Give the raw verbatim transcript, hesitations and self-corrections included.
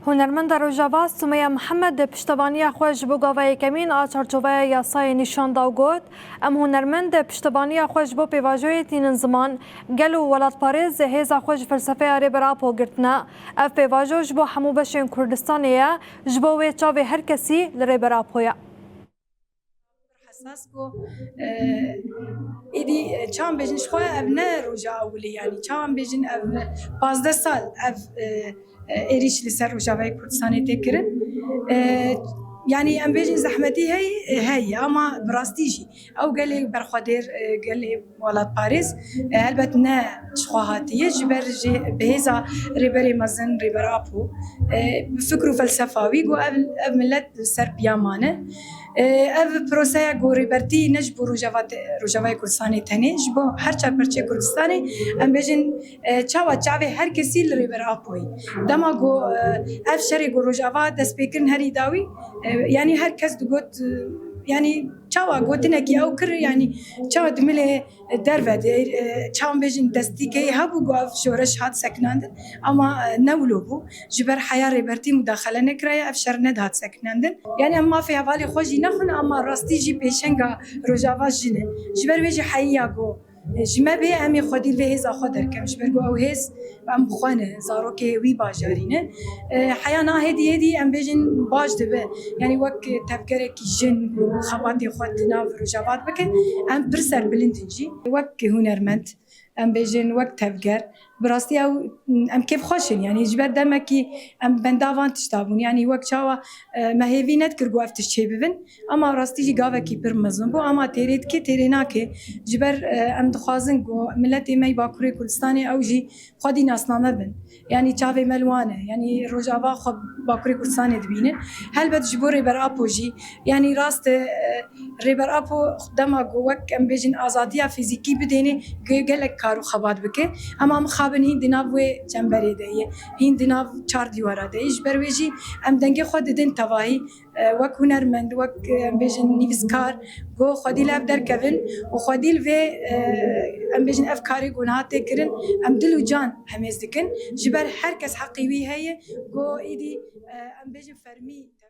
Hunermenda Rojava Sumeya Mihemed piştevaniya xwe ji bo gava yekemîn a çarçoveya yasayê nîşan da û got, Em hunermend piştevaniya xwe ji bo pêvajoyê tînin ziman. Gel û welatparêz hêza xwe ji felsefeya Rêber Apo girtine. Ev pêvajo ji bo hemû beşên Kurdistanê ye, ji bo wê çavê her kesî li Rêber Apo ye. Hesas ku, e, êdî, e, çawan bêjin ji xwe ev ne roja ewilê, yanî çawan bêjin ev pazdeh sal ev, e, e, êrîş li ser Rojavayê Kurdistanê tê kirin. E, yanî em bêjin zehmetî hey, e, heye, ama bi rastî jî ew gelê berxwedêr, e, gelê welatparêz, e, helbet ne ji xwe hatiye, ji ber jî bi hêza Rêberê Mezin, Rêber Apo, e, bi fikr û felsefa wî ku ev, ev milet li ser piya mane. E, ev proseya ku Rêbertî ne ji bo Rojava te-, Rojavayê Kurdistanê tenê, ji bo her çar perçeyê Kurdistanê, em bêjin, e, çawa çavê her kesî li Rêber Apoyî. Dema ku, e, ev şerê ku Rojava dest pê kirin herî dawî, e, yanî her kes digot, e, yanî çawa gotinekî ew kir, yanî çawa di milê derve de, e, çawan bêjin destîkeyê hebû ku ev şoreş hat sekinandin, ama, e, ne wilo bû. Ji ber heya Rêbertî mudaxele nekiraye, ev şer nedihat sekinandin. Yanî em mafê hevalê xwe jî nexwin, ama rastî jî pêşenga Rojava jin e. Ji ber wê jî heyiya ku, e, ji me bê em ê xwedî li vê hêza xwe derkem. Ji ber ku ew hêz em bi xwe ne, zarokê wî bajarî ne. E, heya na hêdî hêdî em bêjin baş dibe. Yanî wek tevgerekî jin ku xebatê xwe di nav Rojava de bike, em pir serbilind in jî. Wek hunermend, em bêjin wek tevger, bi rastî ew, em kêfxweş in. Yanî ji ber demekî em benda van tişta bûn. Yanî wek çawa, e, me hêvî nedikir ku ev tişt çêbibin, ama rastî jî gavekî pir mezin bû. Ama têrê dike, têrê nake. Ji ber, e, em dixwazin ku miletê me yê Bakurê Kurdistanê ew jî xwedî nasname bin. Yanî çavê me li wan e. Yanî Rojava xwe Bakurê Kurdistanê dibîne. Helbet ji bo Rêber Apo jî, yanî rast e, e, Rêber Apo dema ku wek em bêjin azadiya fîzîkî bidêne, ge-, gelek kar û xebat bike. Ema mixabin hîn di nav wê çemberê de ye, hîn di nav çar dîwara de ye. Ji ber wê jî em dengê xwe didin tevahî, e, wek hunermend, wek, e, em bêjin nivîskar, ku xwedî li ev derkevin û xwedî li vê, e, em bêjin ev karê ku niha tê kirin, em dil û can hemêz dikin. Ji ber her kes heqî wî heye, ku êdî, e, em bêjin fermî